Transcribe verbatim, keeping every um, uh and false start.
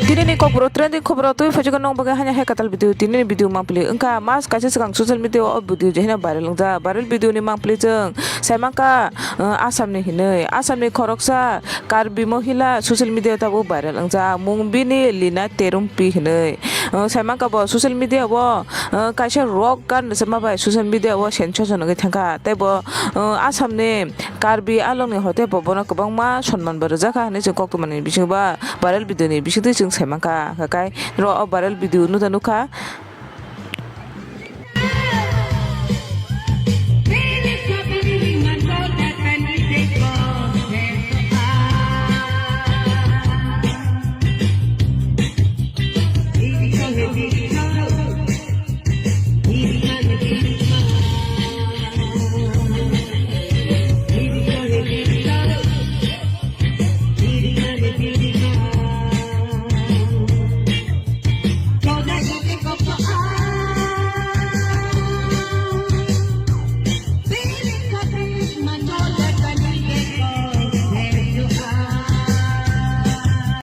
Tini ni kokborok trending khoboro twi phaijak nong bagwi hanya hai katal video. Tini ni video mangpili wngkha mas kaisa swkang social media o video je hino viral wngjak. Viral video ni mangpili chwng sai mankha, uh, Assam ni hinwi. Assam ni khoroksa Karbi mohila social media o tabuk viral wngjak. Mung bini Lina Terumpi hinwi. Uh, sai mankha bo social media o, uh, kaisa rock gan rwchapma bai social media o sensation wngwi thangkha. Tei bo, uh, Assam ni Karbi Anglong ni hote bo bono kwbangma sonman bo rwjak kha hinwi chwng koktwma ni bisingo ba viral video ni bisingtwi chwng sai mankha. Hakai ro o viral video no ta nukha.